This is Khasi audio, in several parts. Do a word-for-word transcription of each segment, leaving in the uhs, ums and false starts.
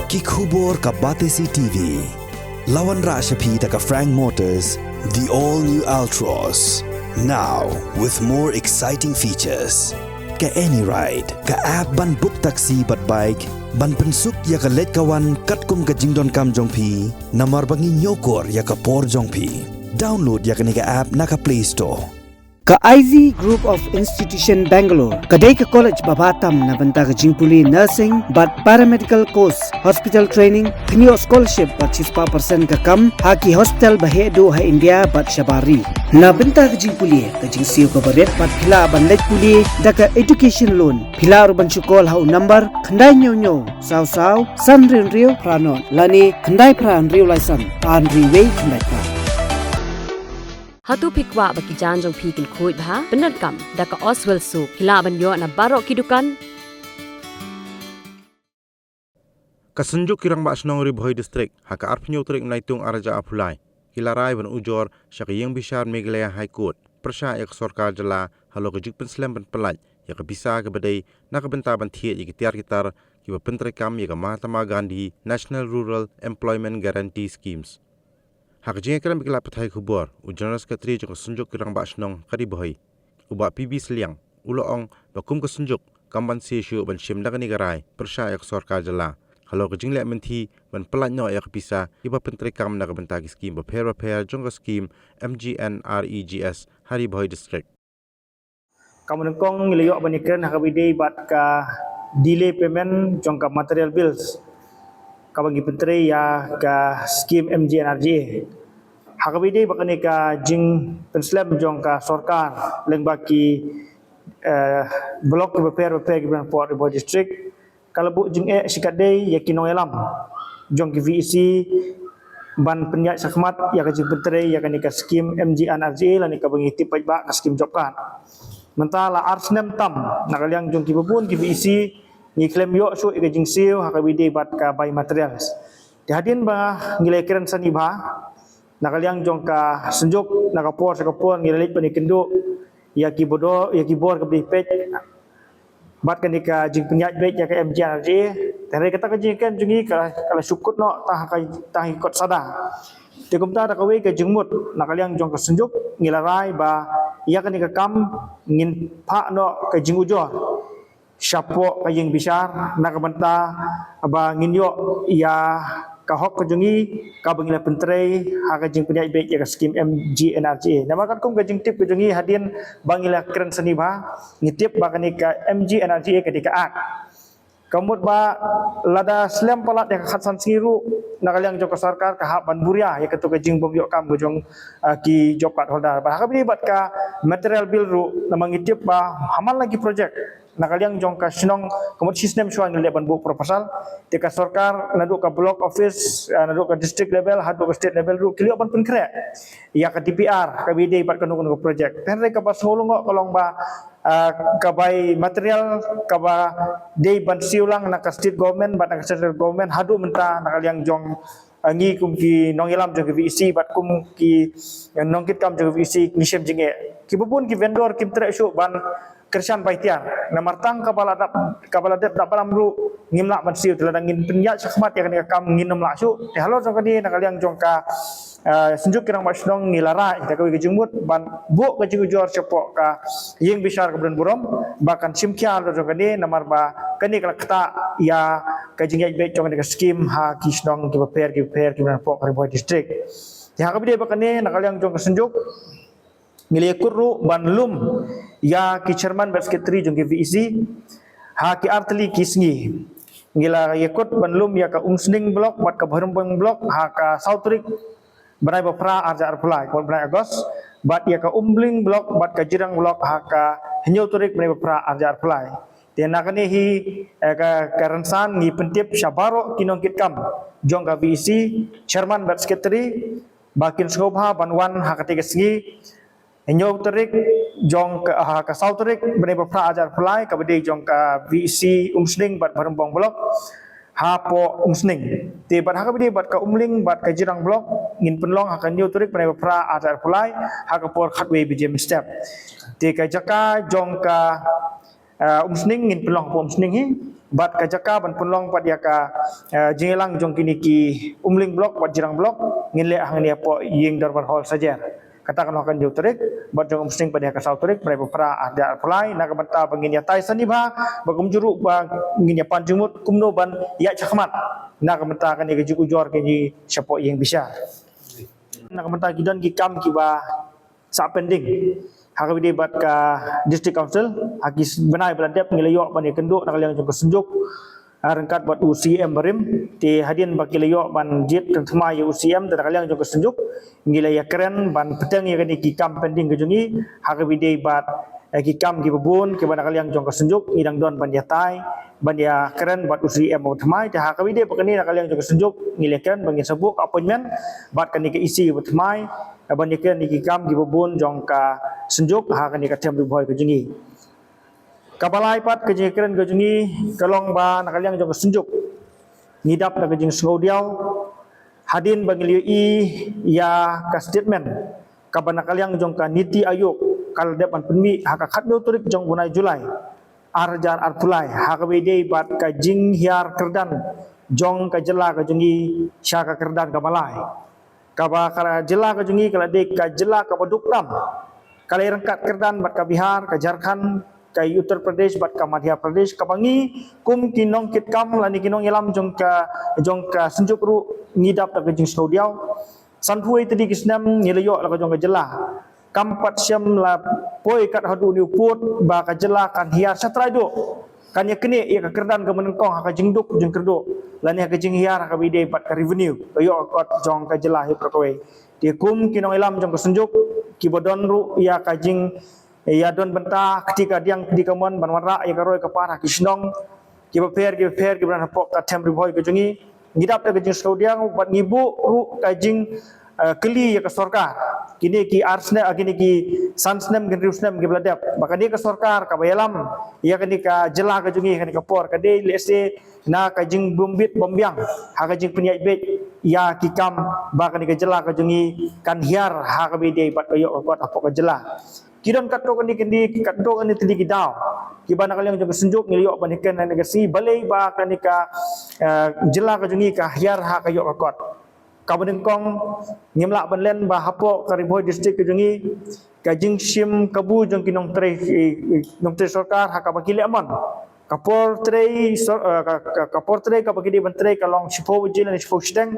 Ki khubor ka Batesi T V. La wanrah sha phi da ka Frank Motors, the all new Altroz. Now with more exciting features. Ka AnyRide, ka app ban book taxi bad bike, ban pynsuk ïa ka leit ka wan katkum ka jingdonkam jong phi, namar ba ngi ñiewkor ïa ka por jong phi. Download ïa kane ka app na ka Play Store. Ka I Z Group of Institution Bangalore ka dei ka college ba bha tam na bynta ka jingpule nursing bad paramedical course, hospital training, pynïoh scholarship bad shispah percent ka kam ha ki hospital ba heh duh ha India bad shabar ri. Na bynta ka jingpule, ka jingsiew kaba rit bad phi lah ban leit pule da ka education loan. Phi lah ruh ban shu call ha u number khyndai hynñiew hynñiew saw saw san hynriew hynriew phra nod lane khyndai phra hynriew lai san ar hynriew wei khyndai phra. Hato phi kwah ba ki jaiñ jong phi kin khuid bha? Pyndonkam da ka Oswell Soap. Phi lah ban ïoh na baroh ki dukan. Ka Synjuk ki Rangbah Shnong Ri Bhoi District, ha ka arphew hynñiew tarik Naitung arhajar arphew lai, ki la rai ban ujor sha ka Ïingbishar Meghalaya High Court pyrshah ïa ka sorkar jylla halor ka jingpynslem ban pyllait ïa ka pisa kaba dei na ka bynta ban thied ïa ki tiar ki tar kiba pyntreikam ïa ka Mahatma Gandhi National Rural Employment Guarantee Schemes. Ha ka jingïakren bad ki lad pathai khubor, u General Secretary jong ka Synjuk ki Rangbah Shnong ka Ri Bhoi, u Bah P B Sliang, u la ong ba kum ka Synjuk kam banse shuh ban shim da kane ka rai pyrshah ïa ka sorkar jylla halor ka jingleh mynthi ban pyllait noh ïa ka pisa kiba pyntreikam na ka bynta ki skim bapher bapher jong ka skim M G N R E G S ha Ri Bhoi District. Kaba nyngkong ngi la ïoh ban ïakren ha kaba ïadei bad ka delay payment jong ka material bills kaba ngi pyntrei ïa ka skim M G N R G A. Ha kaba ïadei bad kane ka jingpynslem jong ka sorkar lyngba ki, eh, block kiba pher bapher kiba na pdeng Ri Bhoi District, ka la buh jingeh shikatdei ïa ki nongïalam jong ki V E C ban pynïaid shakhmat ïa ka jingpyntrei ïa kane ka skim M G N R G A lane kaba ngi tip paidbah ka skim job card. Mynta la ar snem tam na ka liang jong kiba bun ki V E C ngi khlem ïoh shuh ïa ka jingsiew ha kaba ïadei bad ka bai materials. Te hadien ba ngi la ïakren sani bha na ka liang jong ka Synjuk, na ka por sha ka por ngi la leit ban ïakynduh ïa ki bor, ïa ki bor kaba dei peit bad kane ka jingpynïaid beit ïa ka M G N R G A. Te hynrei kata ka jingkren jong ngi ka, ka la shu kut noh tang ha ka, tang ha ki kot sada. Te kumta da kawei ka jingmut na ka liang jong ka Synjuk ngi la rai ba ïa kane ka kam ngin phah noh ka jingujor shapoh ka Ïingbishar na ka bynta ba ngin ïoh ïa ka hok ka jong ngi kaba ngi la pyntrei ha ka jingpynïaid beit ïa ka skim M G N R G A. Namar katkum ka jingtip ka jong ngi hadien ba ngi la kren sani bha, ngi tip ba kane ka M G N R G A ka dei ka act. Ka mut ba lada slem palat ïa ka khatsan sngi ruh na ka liang jong ka sorkar ka hap ban buria ïa kato ka jingbym ïoh kam ka jong, ah, ki job card holder. Bad ha kaba ïadei bad ka material bill ruh namar ngi tip ba ha man la ki project na ka liang jong ka shnong, ka mut shi snem shuwa ngi la dep ban buh proposal. Te ka sorkar naduh ka block office, ah, naduh ka district level haduh ka state level ruh ki la ïoh ban pynkhreh ïa ka D P R kaba ïadei bad kano kano ka project. Te hynrei kaba sngewlyngngoh ka long ba, ah, ka bai material kaba dei ban siew lang na ka state government bad na ka central government haduh mynta na ka liang jong, ah, ngi kum ki nongïalam jong ka V E C bad kum ki, eh, nongkitkam jong ka V E C ngi shem jingeh. Kiba bun ki vendor kim treh shuh ban kyrshan bai tiar. Namar tang kaba la dep, kaba la dep dap balam ruh ngim lah ban siew, te lada ngin pynïaid shakhmat ïa kane ka kam ngin ym lah shuh. Te halor jong kane na ka liang jong ka, eh, Synjuk ki Rangbah Shnong ngi la rai da kawei ka jingmut ban buh ka jingujor shapoh ka Ïingbishar kaba don burom ba kan shim khia halor jong kane namar ba kane ka la ktah ïa ka jingïaid beit jong kane ka skim ha ki shnong kiba pher kiba pher kiba na pdeng Ri Bhoi District. Te ha kaba ïadei bad kane na ka liang jong ka Synjuk ngi la ïakut ruh ban lum ïa ki chairman bad secretary jong ki V E C ha ki artylli ki sngi. Ngi la ïakut ban lum ïa ka Umsning block bad ka Bhoirymbong block ha ka saw tarik bnai ba phra arhajar arphew lai, ka bnai August, bad ïa ka Umbling block bad ka Jirang block ha ka hynñiew tarik bnai ba phra arhajar arphew lai. Te na kane hi, eh, ka, ka rynsan ngi pyntip sha baroh ki nongkitkam jong ka V E C, chairman bad secretary ba kin sngewbha ban wan ha katei ka sngi, hynñiew tarik jong ka, ha ka saw tarik bnai ba phra arhajar arphew lai kaba dei jong ka V E C Umsning bad Bhoirymbong block hapoh Umsning. Te bad ha kaba ïadei bad ka Umling bad ka Jirang block ngin pynlong ha ka hynñiew tarik bnai ba phra arhajar arphew lai ha ka por khatwei baje mynstep. Te ka jaka jong ka, ah, Umsning ngin pynlong hapoh Umsning hi. bad ka jaka ban pynlong pat ïa ka, eh, jingïalang jong kine ki Umling Block bad Jirang Block ngin leh hangne hapoh ïing dorbar hall Sajer. Kata kan hok kan jong u tarik, bad jong u Umsning pat ïa ka saw tarik Bnai ba phra arhajar arphew lai, na ka bynta ba ngin ïatai sani bha, ba kumjuh ruh ba ngin ïa pan jingmut kumno ban ïaid shakhmat na ka bynta kane ka jingujor kane shapoh ïing bishar. Na ka bynta ki don ki kam kiba sah pending ha kaba ïadei bad ka District Council, ha ki bnai ba la dep ngi la ïoh ban ïakynduh na ka liang jong ka Synjuk, ah, ryngkat bad u CEM barim. Te hadien ba ki la ïoh ban jied tang thymmai ïa u CEM, te na ka liang jong ka Synjuk ngi la ïakren ban bteng ïa kane ki kam pending ka jong ngi ha kaba ïadei bad, eh, ki kam kiba bun kiba na ka liang jong ka Synjuk ngi dang don ban ïatai, ban ïakren bad u CEM ba thymmai. Te ha kaba ïadei bad kane na ka liang jong ka Synjuk ngi la ïakren ba ngin sa buh ka appointment bad kane ka EC ba thymmai, eh, ban ïakren ïa ki kam kiba bun jong ka Synjuk ha kane ka term Ri Bhoi ka jong ngi. Kaba lai pat ka jingkren ka jong ngi ka long ba na ka liang jong ka Synjuk ngi dap da ka jingsngewdiaw hadien ba ngi la ïohi ïa ka statement kaba na ka liang jong ka NITI Aayog ka la dep ban pynmih ha ka khatñiew tarik jong u bnai July arhajar arphew lai ha kaba ïadei bad ka jinghiar kyrdan jong ka jylla ka jong ngi sha ka kyrdan kaba lai. Kaba ka jylla ka jong ngi ka la dei ka jylla kaba duk tam. Ka la ïaryngkat kyrdan bad ka Bihar, ka Jharkhand, ka Uttar Pradesh bad ka Madhya Pradesh, kaba ngi kum ki nongkitkam lane ki nongïalam jong ka, jong ka Synjuk ruh ngi dap da ka jingsngewdiaw. Sanphew tylli ki snem ngi la ïoh la ka jong ka jylla. Kam pat shem la poi kat haduh une u pud ba ka jylla kan hiar sha trai duh, kan ïaknieh ïa ka kyrdan kaba nyngkong ha ka jingduk jingkyrduh lane ha ka jinghiar ha kaba ïadei bad ka revenue, ka ïoh ka kot jong ka jylla hi baroh kawei. Te kum ki nongïalam jong ka Synjuk kiba don ruh ïa ka jing, ïa don bynta kti kadiang kti kamon ban wanrah ïa ka roi ka par ha ki shnong kiba pher kiba pher kiba don hapoh ka term Ri Bhoi ka jong ngi, ngi dap da ka jingsngewdiaw bad ngi buh ruh ka jing, eh, kylli ïa ka sorkar. Kine ki ar snem, eh, kine ki san snem ki hynriew snem kiba la dep, ba ka dei ka sorkar kaba ïalam ïa kane ka jylla ka jong ngi kane ka por, ka dei lehse na ka jingbym bit bym biang ha ka jingpynïaid beit ïa ki kam ba kane ka jylla ka jong ngi kan hiar ha kaba ïadei bad ka ïoh ka kot hapoh ka jylla. Ki don katto katne, katto katne tylli ki daw kiba na ka liang jong ka Synjuk ngi la ïoh ban ïakren ha kane ka sngi balei ba kane ka, eh, jylla ka jong ngi ka hiar ha ka ïoh ka kot. Kaba nyngkong ngim lah ban len ba hapoh ka Ri Bhoi District ka jong ngi ka jingshim kabu jong ki nongtrei, eh, nongtrei sorkar ha kaba ki leh mon. Ka por trei sor-, eh, ka, ka, ka por trei kaba ki dei ban trei ka long shiphew baje lane shiphew shiteng,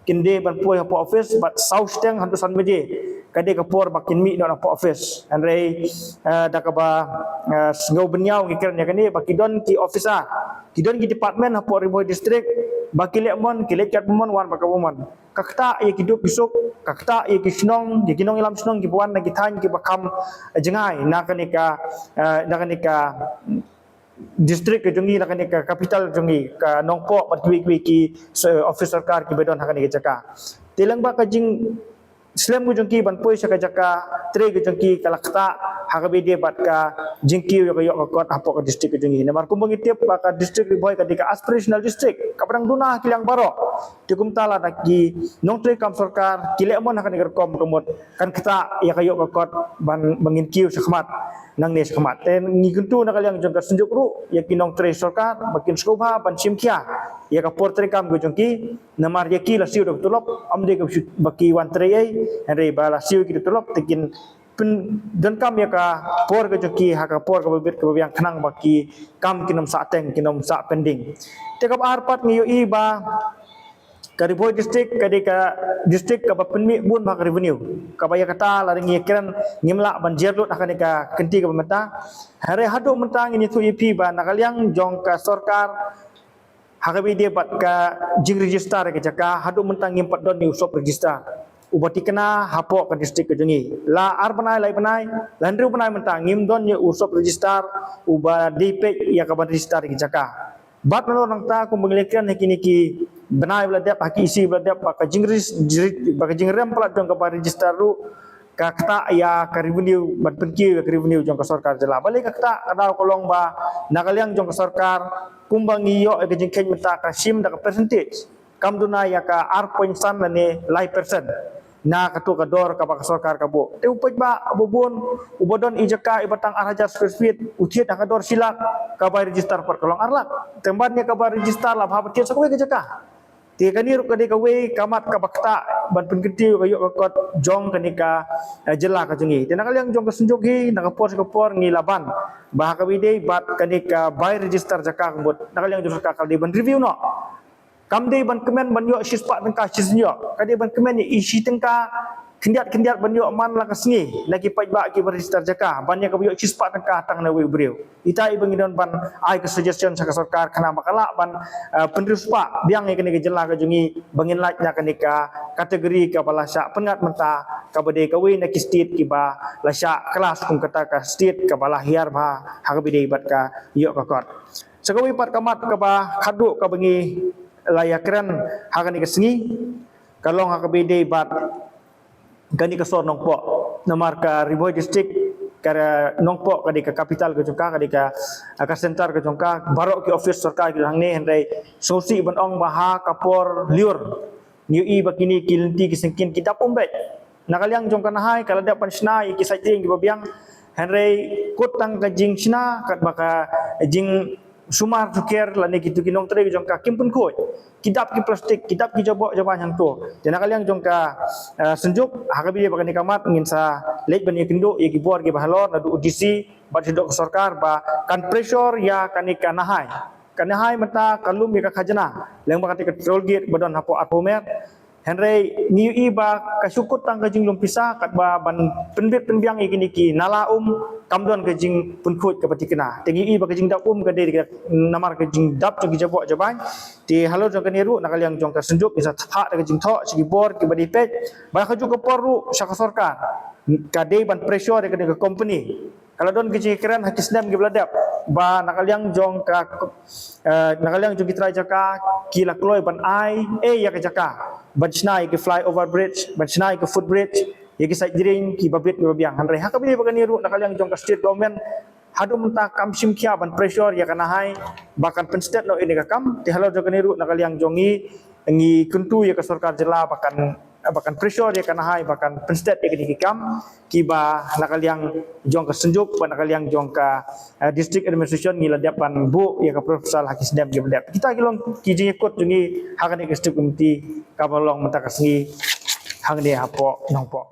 kin dei ban poi hapoh office bad saw shiteng haduh san baje ka dei ka por ba kin mih noh hapoh office. Hynrei, eh, da kaba, eh, sngew bynñiaw ngi kren ïa kane ba ki don ki officer, ki don ki department hapoh Ri Bhoi District ba ki leh mon, ki leit katba mon, wan bad kaba mon. Ka ktah ïa ki duk ki suk, ka ktah ïa ki shnong, ïa ki nongïalam shnong kiba wan na ki thaiñ kiba kham jngai na kane ka, eh, na kane ka district ka jong ngi, na kane ka capital jong ngi ka Nongpoh bad kiwei kiwei ki, eh, office sorkar kiba don ha kane ka jaka. Te lyngba ka jingslem ka jong ki ban poi sha ka jaka trei ka jong ki ka la ktah ha kaba ïadei bad ka jingkiew ïa ka ïoh ka kot hapoh ka district ka jong ngi. Namar kumba ngi tip ba ka district Ri Bhoi ka dei ka aspirational district kaba dang duna ha ki liang baroh. Te kumta lada ki nongtrei kam sorkar ki leh mon ha kane ka rukom ka mut kan ktah ïa ka ïoh ka kot ban, ban ngin kiew shakhmat nangne shakhmat. Te ngi kyntu na ka liang jong ka Synjuk ruh ïa ki nongtrei sorkar ba kin sngewbha ban shim khia ïa ka por trei kam ka jong ki, namar ïa ki la siew da ka tulop, ym dei ka ba ki wan trei ei, hynrei ba la siew ki da ka tulop te kin pyndonkam ïa ka por ka jong ki ha ka por kaba bit kaba biang khnang ba ki kam kin ym sah teng, kin ym sah pending. Te kaba ar pat ngi ïohi ba ka Ri Bhoi District ka dei ka district kaba pynmih bun bha ka revenue. Kaba ïa kata lada ngi kren ngim lah ban jer lut ha kane ka kynti kaba mynta. Hynrei haduh mynta ngin ïathuh ïa phi ba na ka liang jong ka sorkar ha kaba ïadei bad ka jingregister ka jaka, haduh mynta ngim pat don ïa u sub register uba thikna hapoh ka district ka jong ngi. La ar bnai, lai bnai, la hynriew bnai mynta ngim don ïa u sub register uba dei peit ïa ka ban register ka jaka. Bad nalor nangta kumba ngi la kren ha kine ki bnai ba la dep, ha ki EC ba la dep, ba ka jingris-, jri-, ba ka jingrem palat jong ka ban register ruh ka ktah ïa ka revenue, ban pynkiew ïa ka revenue jong ka sorkar jylla. Balei ka ktah? Ka daw ka long ba na ka liang jong ka sorkar kumba ngi ïoh ïa ka jingkheiñ mynta ka shim da ka percentage, kam duna ïa ka ar point san lane lai percent. na katu ka dor kaba ka sorkar ka buh. Te u paidbah uba bun, uba don i jaka iba tang ar hajar square feet, u thied ha ka dor shi lak, ka bai register pat ka long ar lak. Te ban ïa ka bai register la bha ba thied sa kawei ka jaka. Te kane ruh ka dei kawei ka mat kaba ktah ban pynkyntiew ka ïoh ka kot jong kane ka, eh, jylla ka jong ngi. Te na ka liang jong ka Synjuk hi, na ka por sha ka por ngi la ban ba ha kaba ïadei bad kane ka bai register jaka ka mut, na ka liang jong ka sorkar ka dei ban review noh. Kam dei ban kmen ban ïoh shispah tyngka shi sien ïoh. Ka dei ban kmen ïa i shi tyngka khyndiat khyndiat ban ïoh man la ka sngi na ki paidbah kiba register jaka, ban ïa kaba ïoh shispah tyngka tang na uwei u briew. Ita iba ngi don ban ai ka suggestion sha ka sorkar khnang ba ka lah ban, eh, pynriewspah biang ïa kane ka jylla ka jong ngi ba ngin lait na kane ka category kaba la shah pynngat mynta, kaba dei kawei na ki state kiba la shah klas kum kata ka state kaba la hiar bha ha kaba ïadei bad ka ïoh ka kot. Sa kawei pat ka mat kaba khadduh kaba ngi la ïakren ha kane ka sngi, ka long ha kaba ïadei bad kane ka sor Nongpoh. Namar ka Ri Bhoi District, ka Nongpoh ka dei ka capital ka jong ka, ka dei ka, ka center ka jong ka, baroh ki office sorkar ki hangne, hynrei sngewsih ban ong ba ha ka por lyiur ngi ïohi ba kine ki lynti ki syngkien ki dap um beit. Na ka liang jong ka Nahai ka la dep ban shna ïa ki side drain kiba biang, hynrei kut tang ka jingshna katba ka jingsumar sukher lane kitu ki nongtrei jong ka kim pynkhuid. Ki dap ki plastik, ki dap ki jaboh jabain hangto. Te na ka liang jong ka, eh, Synjuk, ha kaba ïadei bad kane ka mat ngin sa leit ban ïakynduh ïa ki bor kiba halor naduh u D C bad shaduh ka sorkar ba kan pressure ïa kane ka Nahai. Ka Nahai mynta ka lum ïa ka khajna lyngba kata ka toll gate ba don hapoh Arphew Mer. Hynrei ngi ïohi ba ka shu kut tang ka jinglum pisa katba ban pynbit pynbiang ïa kine ki nala um, kam don ka jingpynkhuid kaba thikna. Te ngi ïohi ba ka jingdap um ka dei ka namar ka jingdap jong ki jaboh jabain. Te halor jong kane ruh na ka liang jong ka Synjuk ngi sa phah da ka jingthoh sha ki bor kiba dei peit ba ha kajuh ka por ruh sha ka sorkar ka dei ban pressure ïa kane ka company. Ka la don ka jingkren ha ki snem kiba la dep ba na ka liang jong ka, eh, na ka liang jong ki trai jaka ki la kloi ban ai, eh, ïa ka jaka ban shna ïa ki flyover bridge, ban shna ïa ki footbridge, ïa ki side drain kiba bit kiba biang. Hynrei ha kaba ïadei bad kane ruh na ka liang jong ka state government haduh mynta kam shim khia ban pressure ïa ka Nahai ba kan pynsted noh ïa kane ka kam. Te halor jong kane ruh na ka liang jong ngi, ngi kyntu ïa ka sorkar jylla ba kan, ba kan pressure ïa ka Nahai ba kan pynsted ïa kine ki kam kiba na ka liang jong ka Synjuk bad na ka liang jong ka, eh, district administration ngi la dep ban buh ïa ka proposal ha ki snem kiba dep. Kita ki long ki jingïakut jong ngi ha kane ka district committee kaba long mynta ka sngi hangne hapoh Nongpoh.